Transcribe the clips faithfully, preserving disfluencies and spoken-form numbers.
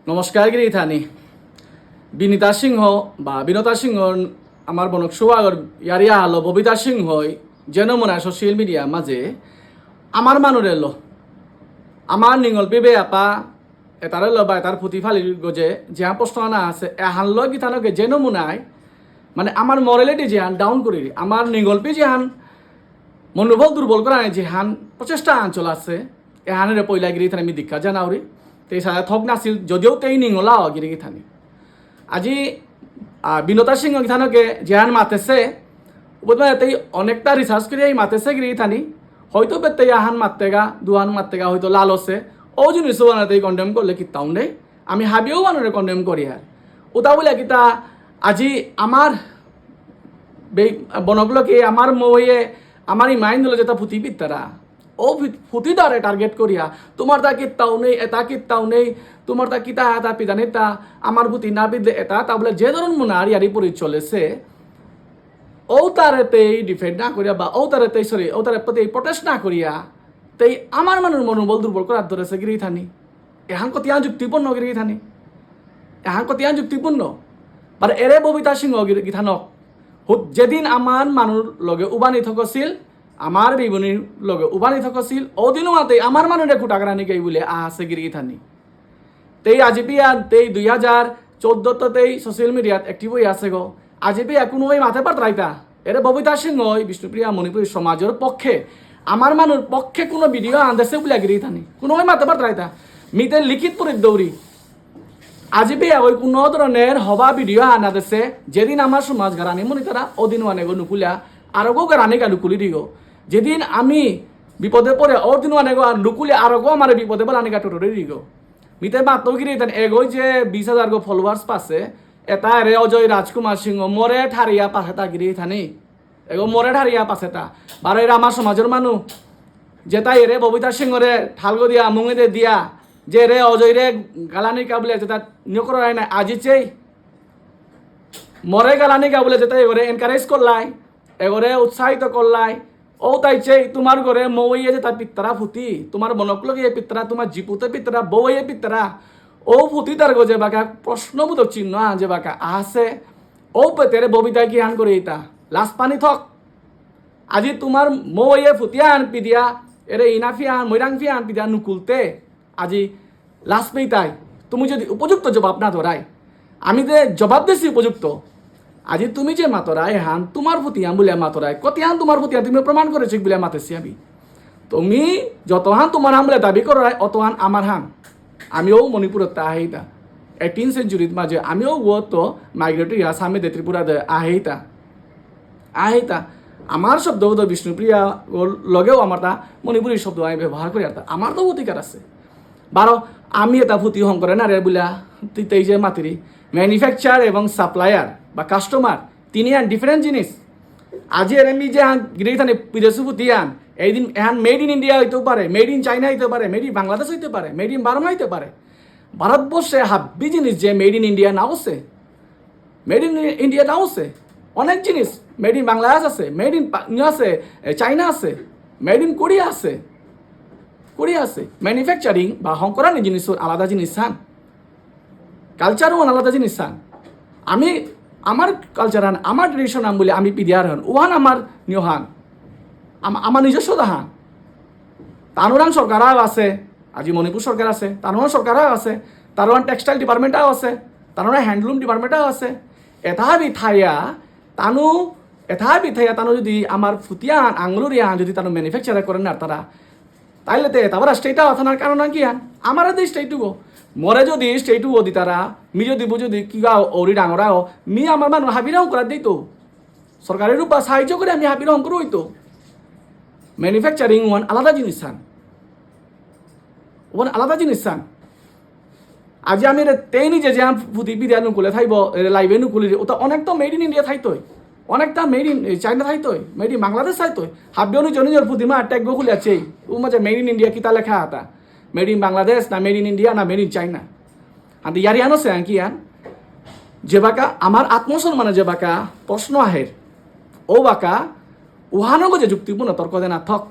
নমস্কার গিরি গিথানি। বিনীতা সিংহ বা বিনতা সিংহ, আমার বনক সুয়াগর ইয়ারিয়া হালো ববিতা সিংহই যে নমুনা সোশ্যাল মিডিয়া মাঝে আমার মানুরে লো, আমার নিঙল পিবে আপা এতারে লো বা এতার ফুতি ফালির গজে যে প্রশ্ন আনা আছে, এহান লো গিথানকে যে নমুনায়, মানে, আমার মরালিটি যেহান ডাউন করি, আমার নিঙলপি যেহান মনোবল দুর্বল করানি যেহান প্রচেষ্টা আন চলাছে, এহানরে পইলা গিরি গিথানি আমি ধিক্কার জানাউরি। তেই সাদা থক নাছিল, যদিও তেই নিঙলাও গিরি গিথানি। আজি, আহ, বিনতা সিংহ গিথানকে যেহান মাতেছে, উপরে তেই অনেকটা রিসার্চ করিয়া এই মাতেছে গিরি গিথানি। হয়তো বেতে আহান মাতেগা, দুহান মাতেগা, হয়তো লাল আছে। ও জিনিস বানাতে কন্ডেম করলে কিতাও নেই। আমি হাবিও মানুরে কন্ডেম করি আর। উতা বুলে কিতা আজি আমার বে-, বনকলকে আমার মৌয়ে আমার ইমাইন দিল যেটা ফুতি পিত্তারা। ও ফি-, ফুতি দ্বারে টার্গেট করিয়া, তোমার তা কিত্তাও নেই, এটা কিত্তাও নেই, তোমার তা কিতা এটা পিদানিতা, আমার ফুতি না বিদে এটা, তা বলে যে ধরন মনে আর ইয়ারি পরি চলেছে, ও তারে তেই ডিফেন্ড না করিয়া বা ও তারে তেই, সরি, ও তারে প্রতি প্রোটেস্ট না করিয়া, তেই আমার মানুর মনোবল দুর্বল করার ধরেছে গিরি গিথানি। এহান কতিয়ান যুক্তিপূর্ণ গিরি গিথানি। এহান কতিয়ান যুক্তিপূর্ণ। বারো এরে ববিতা সিংহ গিরি গিথানক। হুত যেদিন আমার মানুর লগে উবানি থকছিল, আমার বিবুনির লগে উবানি থকছিল, ওদিনও আতে আমার মানুরে কুটাকরানি গেই বুলে আহাসে গিরি গিথানি। তেই আজি পিয়া তেই দুই হাজার চৌদ্দ তো তেই সোশ্যাল মিডিয়াত অ্যাক্টিভ হয়ে আছে গো। আজি পিয়া কোনো ওই মাতে পারতারাইতা। এরে ববিতা সিংহ ওই বিষ্ণুপ্রিয়া মণিপুরী সমাজের পক্ষে, আমার মানুর পক্ষে কোনো ভিডিও আনতেছে বুলে গিরি গিথানি। কোনো ওই মাতে পারতারাইতা। মিতে লিখিত পরি দৌড়ি। আজি পিয়া ওই কোনো ধরনের হবা ভিডিও আনা দেশে, যেদিন আমার সমাজ গারানি মনিতারা, ওদিন অনেক নুকুলিয়া, আরগো গারানি গা নুকুলি দিগো। যেদিন আমি বিপদে পড়ে, ওদিন অনেক নুকুলিয়া, আরগো আমার বিপদে পড়ে আনিকা টোটরে দিগো। মিতে মাত্র গিরি গিথানি এগো যে বিশ হাজার গো ফলোয়ার্স পাসে, এটা রে অজয় রাজকুমার সিংহ, মরে ঠারিয়া পাসে তা গিরি গিথানি। এগো মরে ঠারিয়া পাসে তা। বারো এরা আমার সমাজের মানু, যেটা এরে ববিতা সিংহরে ঠালগো দিয়া, মুঙেদে দিয়া, যে রে অজয় রে গালানি কাবুলে যেটা নিয়কর রায় না, আজি চেই। মরে গালানি কাবুলে যেটা এগোরে এনকারেজ করলাই, এগোরে উৎসাহিত করলাই, ও তাই চেই তোমার ঘরে মৌয়ে যেটা পিত্তারা ফুতি, তোমার মনকলকে পিত্তারা, তোমার জিপুতে পিত্তারা, বউয়ে পিত্তারা, ও ফুতি তার গজে বাকা প্রশ্নবোধক চিহ্ন আন যে বাকা আছে, ও পেতেরে ববিতা কি আন করে এটা, লাস পানি থক। আজি তোমার মৌয়ে ফুতিয়া আন পিদিয়া, এরে ইনাফিয়া আন, মৈরাংফিয়া আন পিদিয়া নুকুলতে, আজি লাস পেইতাই। তুমি যদি উপযুক্ত জবাব না ধরাই, আমি যে জবাব দেছি উপযুক্ত, আজি তুমি যে মাতরাই হান, তোমার ফুতিয়া বুলে মাতরাই, কতিয়ান তোমার ফুতিয়া তুমি প্রমাণ করেছি বুলে মাতেছি আমি। তুমি যতহান তোমার হান বুলে দাবি করো, অতহান আমার হান। আমিও মণিপুরত তা আহেইতা। এইটিন সেঞ্চুরিত মাঝে আমিও ও তো মাইগ্রেটরি আসামে দে ত্রিপুরা দে আহেইতা। আহেইতা। আমার শব্দ বোধ বিষ্ণুপ্রিয়া ওর লগেও আমার তা মণিপুরী শব্দ আমি ব্যবহার করি আর তা আমার তো অধিকার আছে। বারো আমি এটা ফুতি হং করে না রে বুলা, তি-, তেই যে মাতিরি, ম্যানুফ্যাকচার এবং সাপ্লায়ার বা কাস্টমার, তিনি আর ডিফারেন্ট জিনিস। আজি এর আমি যে আন গিরি গিথানি বিদেশি ফুতি আন, এই দিন এহান মেড ইন ইন্ডিয়া হইতেও পারে, মেড ইন চাইনা হইতে পারে, মেড ইন বাংলাদেশ হইতে পারে, মেড ইন বার্মা হইতে পারে। ভারতবর্ষে হাব্বি জিনিস যে মেড ইন ইন্ডিয়া না হচ্ছে, মেড ইন ইন্ডিয়া না হচ্ছে, অনেক জিনিস মেড ইন বাংলাদেশ আছে, মেড ইন পা-, ইয়ে আছে, এ, চাইনা আছে, মেড ইন কোরিয়া আছে, কোরিয়া আছে। ম্যানুফ্যাকচারিং বা হংকরানি জিনিস আলাদা জিনিস হান। কালচারও আলাদা জিনিস হান। আমি আমার কালচার হান, আমার ট্রেডিশন হান বলে আমি পিডিয়ার হান। ওহান আমার নিয়হান। আম-, আমার নিজস্বতা হান। তানুরাং সরকার আছে, আজি মণিপুর সরকার আছে, তানুরাং সরকার আছে, তানুরাং টেক্সটাইল ডিপার্টমেন্ট আছে, তানুরাং হ্যান্ডলুম ডিপার্টমেন্ট আছে। এটা বিথাইয়া তানু, এটা বিথাইয়া তানু যদি আমার ফুটিয়ান, আঙুলুরিয়ান যদি তানু ম্যানুফ্যাকচার করে না তারা, তাইলে তে তারপর স্টেট থানার কারণ কি হান? আমার দেশ স্টেট গো। মরে যদি স্টেট গো দিতারা, মি যদি বুঝো দি কি গাও, ওরি ডাঙরাও, মি আমার মানু হাবিরাও করা দিত। সরকারের উপর সাহায্য করে আমি হাবিরাও করে হইতো। ম্যানুফ্যাকচারিং ওয়ান আলাদা জিনিস হান। ওয়ান আলাদা জিনিস হান। আজি আমি রে তেই নিজে যে আম ফুটি বিরিয়া নুকুলে থাইব, এ, লাইভে নুকুলি রে, ওটা অনেক তো মেড ইন ইন্ডিয়া থাইতই, অনেক তা মেড ইন চাইনা থাইতই, মেড ইন বাংলাদেশ থাইতই। হাবিও নিজে নিজের ফুটি মা ট্যাগ গো খুলে আছে, ও মাঝে মেড ইন ইন্ডিয়া কিতা লেখা আতা? মেড ইন বাংলাদেশ না মেড ইন ইন্ডিয়া না মেড ইন চাইনা? আন্তে ইয়ারি আনো সে আনকি আন? যে বাকা আমার আত্মসম্মানে যে বাকা প্রশ্ন আহের, ও বাকা উহানো গো যে যুক্তিপূর্ণ তর্ক দে না থক।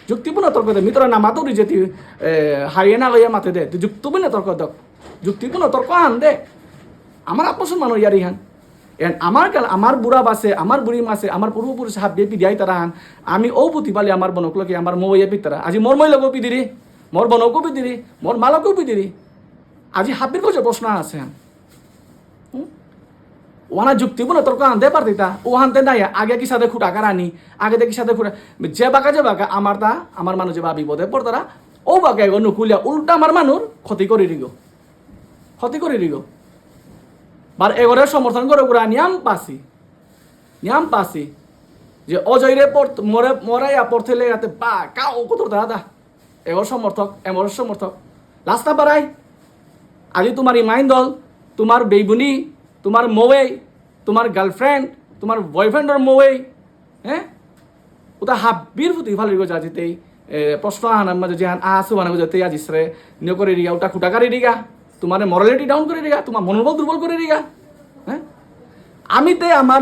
যুক্তিপূর্ণ তর্ক দে, মিত্র না মাতুরি যে তি, এ, হারিয়ানা লইয়া মাতে দে, তুই যুক্তিপূর্ণ তর্ক দক। যুক্তিপূর্ণ তর্ক আন দে। আমার আত্মসম্মান ইয়ারি হান। এন আমার কাল, আমার বুড়া বাসে, আমার বুড়ি মাসে, আমার পূর্বপুরুষ হাবিয়ে পিদিয়াই তারা হান। আমি ও বুদ্ধি পালি আমার বনকলকে, আমার মৌয়ে পিতারা। আজি মোর মইলকেও পিদিরি, মোর বনকেও পিদিরি, মোর মালকেও পিদিরি। আজি হাবির গজে প্রশ্ন আছে হান। হুম? ওহানা যুক্তিপূর্ণ তর্ক আনতে পারতিতা। ওহানতে নাই, আগে কিসাদে খুটা কারানি, আগে দে কিসাদে খুটা। যে বাকা, যে বাকা, আমার তা, আমার মানুষ যে বা বিপদে পড়তারা, ও বাকা এগো নুকুলিয়া, উল্টা আমার মানুর ক্ষতি করি দিগো। ক্ষতি করি দিগো। বার এগোরে সমর্থন করে গুড়া নিয়াম পাসি। নিয়াম পাসি। যে অজয়রে পড়-, মরে, মরে ইয়া পড়তে লেগাতে বা, কাও কত দাদা। এগোর সমর্থক, এমর সমর্থক। লাস্তা বাড়াই। আজি তোমার ইমাইন দল, তোমার বেইবুনি, তোমার মৌয়েই, তোমার গার্লফ্রেন্ড, তোমার বয়ফ্রেন্ডর মৌয়েই, হ্যাঁ? ওটা হাব্বির ফুটি ফালির গো যাজিতেই, এ, প্রশ্ন আহানার মাঝে যেহান আসু বানা গো যাতে আজিসরে নিয়ো করে রিগা, ওটা খুটা কারি রিগা, তোমার মরালিটি ডাউন করে রিগা, তোমার মনোবল দুর্বল করে রিগা, হ্যাঁ? আমি তে আমার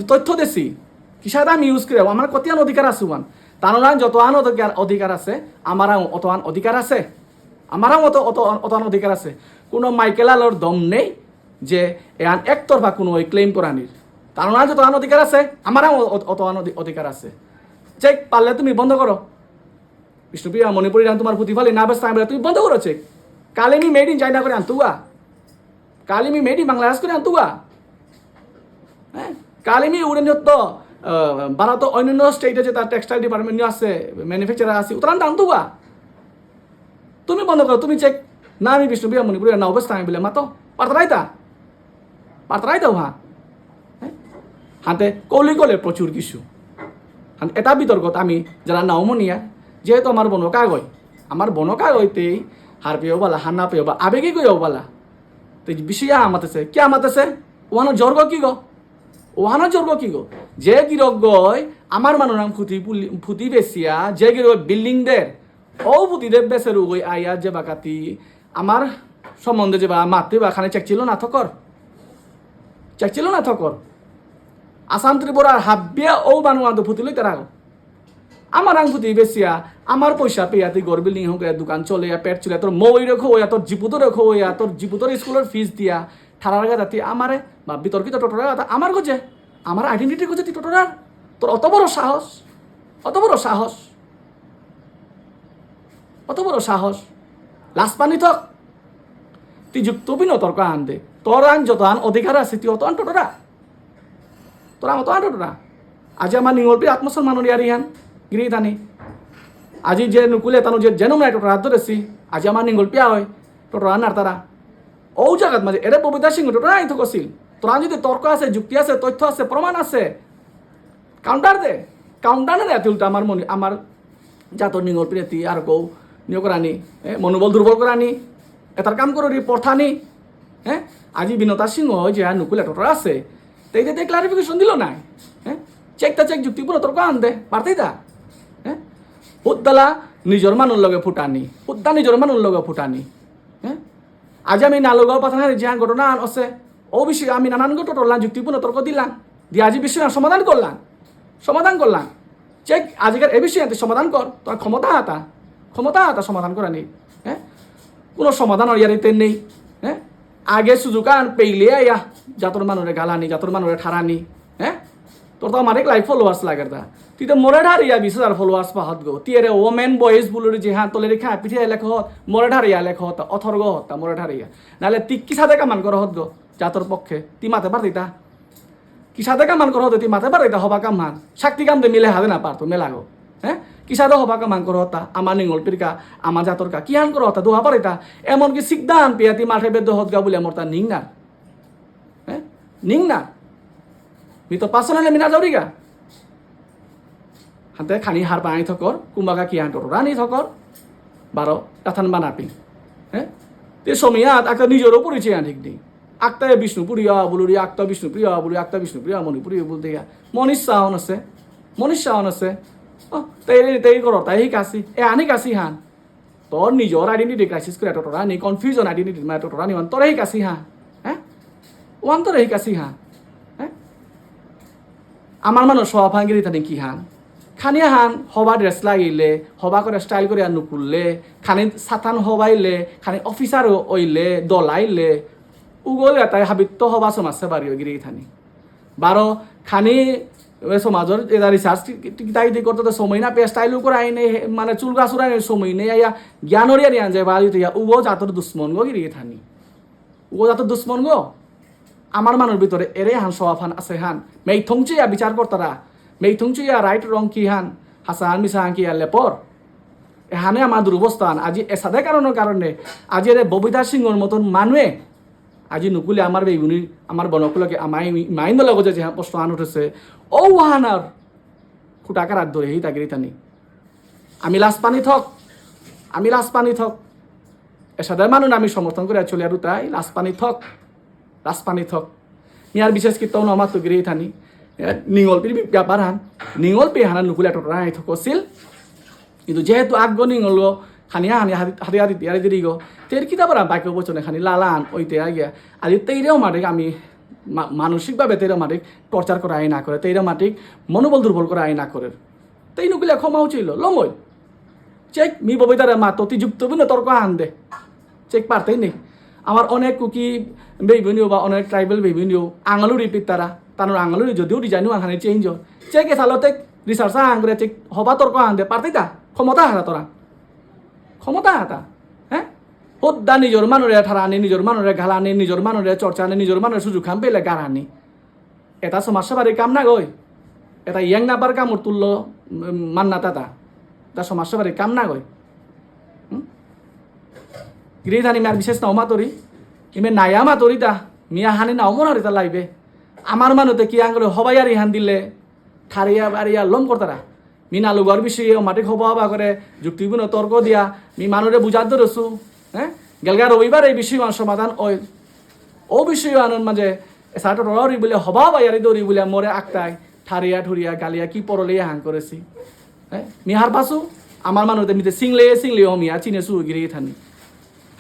তথ্য দেছি, কিসাদে আমি ইউজ করে, আমার কতিয়ান অধিকার আছে ওয়ান, তানোরান যতহান অধিকার, অধিকার আছে, আমারও অতহান অধিকার আছে, আমারও অত, অত, অতহান অধিকার আছে। কোনো মাইকেল আলোর দম নেই, যে এহান একতরফা কোনো ওই ক্লেম করানির। তার মানে যত আন অধিকার আছে, আমারও অ-, অত আন অধি-, অধিকার আছে। চেক পারলে তুমি বন্ধ করো। বিষ্ণুপ্রিয়া মণিপুরী গান তোমার ফুতি ফালি না বেচতে আমি বলে তুমি বন্ধ করো চেক। কালিমি মেড ইন চাইনা করে আনতুগা। কালিমি মেড ইন বাংলাদেশ করে আনতুগা। হ্যাঁ? কালিমি উড়ে নিয়ত তো, আহ, ভারত অন্যান্য স্টেটে যে তার টেক্সটাইল ডিপার্টমেন্ট নিয়ে আছে, ম্যানুফ্যাকচারার আছে, উত্তরান আনতুগা। তুমি বন্ধ করো, তুমি চেক। না আমি বিষ্ণুপ্রিয়া মণিপুরী না অবস্থা আমি বলে মাতো। পারতারাইতা? পারতারাইতা হা? হ্যাঁ? হাতে কলি কলে প্রচুর কিছু। হান-, এটা বিতর্কত আমি যারা নাও মনিয়া, যেহেতু আমার বনকা গই, আমার বনকা গইতেই হার পেয়েও বালা, হার না পেয়েও বা, আবেগে গইও বালা। তো এই বিষয়ে আমাতেছে, কি আমাতেছে? ওহানো জর্গ কি গো? ওহানো জর্গ কি গো? যে গিরক গই, আমার মানু নাম ফুতি পুলি-, ফুতি বেসিয়া, যে গিরক বিল্ডিং দের, ও বুদ্ধি দেব বেসের উগই আয়া যে বাকাতি আমার সম্বন্ধে যে বা মাতে বা খানে চেক ছিল না থকর। চেক ছিল না থকর। আসাম ত্রিপুরার হাবিয়া ও মানু আদো ফুতি লই তারা। আমার আং ফুতি বেসিয়া, আমার পয়সা পেয়া তুই ঘর বিল্ডিং হোক, দোকান চলে, পেট চলে, তোর মৌই রেখো, তোর জিপুতো রেখো, তোর জিপুতোর স্কুলের ফিস দিয়া, ঠারার গাদা তুই আমারে, বা বিতর্কিত টোটোরা গাদা আমার গজে, আমার আইডেন্টিটি গজে তুই টোটোরার। তোর অত বড় সাহস, অত বড় সাহস। অত বড় সাহস। লাজ পানি থক। তুই যুক্ত বিন তর্ক আন দে। তোর আন যত আন অধিকার আছে, তুই অত আন টোটরা। তোর আন অত আন টোটরা। আজি আমার নিঙলপি আত্মসম্মান ইয়ারি হান। গিরি থানি। আজি যে নুকুলে তানু যে জেনু নাই টোটরা ধরেছি। আজি আমার নিঙলপি হয়। টোটরা নার তারা। ও জাগাত মাঝে এরে ববিতা সিংহ টোটরা আই থকছিল। তোর আন যদি তর্ক আছে, যুক্তি আছে, তথ্য আছে, প্রমাণ আছে। কাউন্টার দে, কাউন্টার না দে, তুলতে আমার মনে, আমার জাতর নিঙর পিনেতি আর কৌ নিয় করানি, এ, মনোবল দুর্বল করানি, এটার কাম করো রে পথানি, হ্যাঁ? আজি বিনতা সিংহ যে আর নুকুলে টোটরা আছে, তেই দে ক্লারিফিকেশন দিল নাই, হ্যাঁ? চেক তা চেক যুক্তিপূর্ণ তর্ক আন দে, পারতেই দা, হ্যাঁ? হুদ্দালা নিজর মানুর লগে ফুটানি, হুদ্দা নিজর মানুর লগে ফুটানি, হ্যাঁ? আজি আমি নালগাঁও পাথানহানি যেহান ঘটনা আন আছে, ও বিষয়ে আমি নানান ঘটনা যুক্তিপূর্ণ তর্ক দিলাম, দিয়ে আজি বিষয় সমাধান করলাম, সমাধান করলাম। চেক আজিকার এ বিষয়ে তুই সমাধান কর, তোর ক্ষমতা আতা, ক্ষমতা আতা সমাধান করা নেই, হ্যাঁ? কোনো সমাধান আর ইয়ারিতে নেই, হ্যাঁ? আগে সুযোগ আন পেইলে আয়া, জাতর মানুরে গালানি, জাতর মানুরে ঠারানি, হ্যাঁ? তোর তো আমার এক লাইক ফলোয়ার্স লাগের দা। তুই তো মোরে ঢারিয়া বিশ হাজার ফলোয়ার্স পাহত গো। তুই এরে ওমেন বয়েজ বুলুরি যে হ্যাঁ, তোলে রেখা পিঠে লেখা হত, মোরে ঢারিয়া লেখা হত, অথর্গ হত, মোরে ঢারিয়া। নালে তুই কিসাদে কামান কর হত গো, জাতর পক্ষে। তুই মাতে পারতি তা? কিসাদে কামান কর হত, তুই মাতে পারতি তা হবা কামান? শক্তি কাম দে মিলে হাদে না পারতো, মেলা গো। হ্যাঁ? কিসাদে হবা কামান কর হতা, আমার নিঙল পিরকা, আমার জাতর কা, কিহান কর হতা, দোহা পারতি তা? এমনকি সিকদান পেয়া তুই মাঠে বেদ্য হত গা বুলে মোর তা নিং না। হ্যাঁ? নিং না। মি তো পার্সোনালি মি না যাউরিগা। হাতে খানি হার পাঙাই থকর, কুম্বাকা কি আন টোটরা নি থকর, বারো কাথান বানাপি। হ্যাঁ? তে সময় আত, আক্তা নিজরও পরিচয় আন ঠিক নেই। আক্তা এ বিষ্ণুপুরিয়া বুলুরি, আক্তা বিষ্ণুপ্রিয়া বুলুরি, আক্তা বিষ্ণুপ্রিয়া মণিপুরী বুলতে গা। মনীষ সাহন আছে, মনীষ সাহন আছে। ও, তেই, তেই করো, তাই হিকাসি। এ আনি কাসি হান। তোর নিজর আইডেন্টিটি ক্রাইসিস করে টোটরা নি, কনফিউশন আইডেন্টিটি মানে টোটরা নি, মানে তোরে হিকাসি হা, হ্যাঁ? ওয়ান তোরে হিকাসি হা, হ্যাঁ? আমার মানুষ সভা ফাঙ্গিরি থানি কি হান? খানি হান হবা ড্রেস লাগিলে, হবা করে স্টাইল করে নুকুললে, খানি সাতান হবাইলে, খানি অফিসার অইলে, দলাইলে, উগল এতাই হাবিত্ত হবা সমাজসেবারি গিরি গিথানি। বারো খানি এ সমাজর এতা রিসার্চ কিতা কিতি করতে তো সময় না পেয়ে স্টাইল করে আইনে, হে, মানে চুল গাছুর আইনে সময় নেই, আইয়া জ্ঞানর ইয়ারি আন যায় বাড়ি তো ইয়া উগো জাতর দুশ্মন গো গিরি গিথানি। উগো জাতর দুশ্মন গো। আমার মানুর ভিতরে এরে হান সবাফান আছে হান। মেইথং চুইয়া বিচার করতারা। মেইথং চুইয়া রাইট রং কি হান, হাসা হান মিছা হান কি হান লেপর। এহানে আমার দুরবস্থান। আজি এসাদে কারণর কারণে, আজি এরে ববিতা সিংহর মতন মানুয়ে, আজি নুকুলে আমার বেগুনি, আমার বনকুলকে আমাই মাইন্দ লগো যে যেহান প্রশ্ন আন উঠেছে, ও ওহানার খুটাকার আত ধরে হি তাগিরি তানি। আমি লাজ পানি থক, আমি লাজ পানি থক। এসাদে মানু আমি সমর্থন করে চলে আর তাই লাজ পানি থক, লাজ পানি থক। মি আর বিশেষ কিতাও না মাতু গিরি থানি। এ, নিঙলপির বি-, ব্যাপার হান, নিঙলপি হানা নুকুলে টটরা আই থকসিল। কিন্তু যেহেতু আগ্গ নিঙল গো, খানি হানি হাতি, হাতি, হাতি, হাতি দিরি গো, তের কিতা পারা বাক্য বচনে খানি লালান, ওইতে আগে। আজি তেইরেও মারে আমি মা-, মানসিকভাবে তেইরেও মারে টর্চার করা আই না করে, তেইরেও মারে মনোবল দুর্বল করা আই না করে। তেই নুকুলে ক্ষমা উচিল, লমই। চেক, মি ববিতারে মাতো, তি যুক্তিপূর্ণ তর্ক আন দে। চেক পারতেই নেই। আমার অনেক কুকি বেইবুনিও বা অনেক ট্রাইবাল বেইবুনিও আঙালুরি পিতারা, তানুর আঙালুরি যদিও ডিজাইনও আহানে চেঞ্জ হয়। চেক এসালো তে রিসার্চ আন করে চেক হবা তর্ক আন দে, পারতেই তা? ক্ষমতা হারা তোরা। ক্ষমতা হাতা। হ্যাঁ? হদ্দা নিজর মানুরে ঠারানি, নিজর মানুরে গালানি, নিজর মানুরে চর্চানি, নিজর মানুরে সুযোগ খান পেলে গারানি। এতা সমাজসেবারই কাম না গই। এতা ইয়াং নাবার কামড় তুললো, উম, মান্না তাতা। এতা সমাজসেবারই কাম না গই। হুম? গিরি থানি মি আর বিশেষ নাও মাতরি। ইমে নায়া মাতরি তা। মিয়া হানি নাও মনারি তা লাইবে। আমার মানুতে কি আঙ্গলে হবাই আর ইহান দিলে। ঠারিয়া বারিয়া লম করতারা। মি নালুগর বিষয়ে মাটি হবা হবা করে যুক্তিপূর্ণ তর্ক দিয়া মি মানুরে বুঝাত ধরেছু। হ্যাঁ? গেলগা রবিবার এই বিষয় সমাধান ওই। ও বিষয় আনন্দ মাঝে এসাটো ররি বুলে হবা বাইয়ারি দৌড়ি বুলে মরে আক্তাই ঠারিয়া ঠুরিয়া গালিয়া কি পরলে হাং করেছি। হ্যাঁ? মিহার পাসু আমার মানুষ মিতে সিংলে সিংলে ও মিয়া চিনে সু গিরি থানি।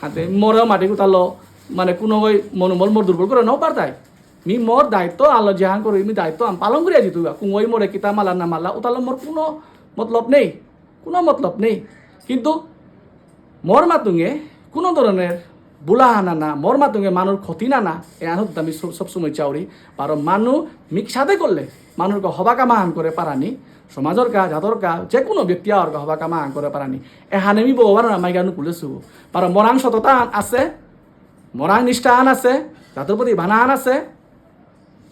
হাতে মরে মাটি উতালো মানে কোনো ওই মনোবল মোর দুর্বল করে নাও পারতাই। মি মোর দায়িত্ব আলো যেহান করি মি দায়িত্ব আমি পালন করিয়া যিতু। কুঙই মোরে কিতা মালা না মালা উতালো মোর কোনো মতলব নেই। কোনো মতলব নেই। কিন্তু মোর মাতুঙে কোনো ধরনের বুলাহানা না, মোর মাতুঙে মানুর ক্ষতি না না, এ আনত আমি সব, সবসময় চাউরি। বারো মানু মিকসাদে করলে, মানুর কা হবা কামা আন করে পারানি, সমাজর কা, জাতর কা, যে কোনো ব্যক্তি আর কা হবা কামা আন করে পারানি। এহানে মি ভগবান না মাইগা নুকুলে সুবো। বারো মোরাং সততা আন আছে, মোরাং নিষ্ঠা আন আছে, জাতর প্রতি ভানা আন আছে,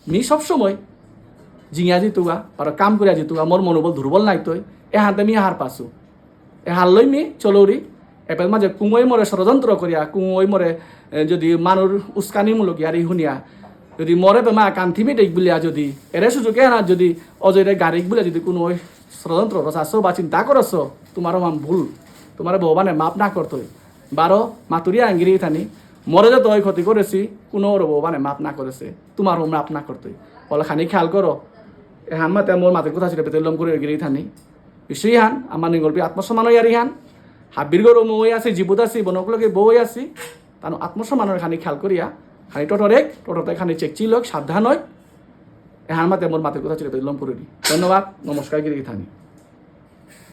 মি সবসময় জিঙিয়া যিতুগা, বারো কাম করিয়া যিতুগা, মোর মনোবল দুর্বল নাই তৈ, এহানতে মি হার পাসু। এহান লই মি চলৌরি, এপেল মাঝে কুঙই মোরে ষড়যন্ত্র করিয়া, কুঙই মোরে, এ, যদি মানুর উস্কানিমূলক ইয়ারি হুনিয়া, যদি মোরে পেমা কান্থি মিটেক বুলিয়া যদি, এরে সুযোগে না যদি অজয়রে গারিক বুলিয়া যদি কোনো ওই ষড়যন্ত্র রচাছো বা চিন্তা করছো, তোমারও মাম ভুল, তোমারে ভগবানে মাফ না করতই। বারো মাতুরিয়া আঙ্গিরি থানি, মোরে যত ওই ক্ষতি করেছি, কোনো ওর ভগবানে মাফ না করেছে, তোমারও মাফ না করতই। বলে খানি খেয়াল করো, এহান মাতে মোর মাতের কথা ছিল, বেতলম করে গিরি থানি। বিষয়হান, আমার নিগল্পী আত্মসম্মান ইয়ারিহান, হাবির গরু মই আছি, জীবুত আছি, বনকলকে বই আছি, তানো আত্মসম্মানর খানি খেয়াল করিয়া, খানি টটরেক, টটরতে খানি চেকচিলক, সাবধান হয়। এহান মাতে মোর মাতের কথা ছিল, বেতলম করে দি। ধন্যবাদ, নমস্কার, গিরি থানি।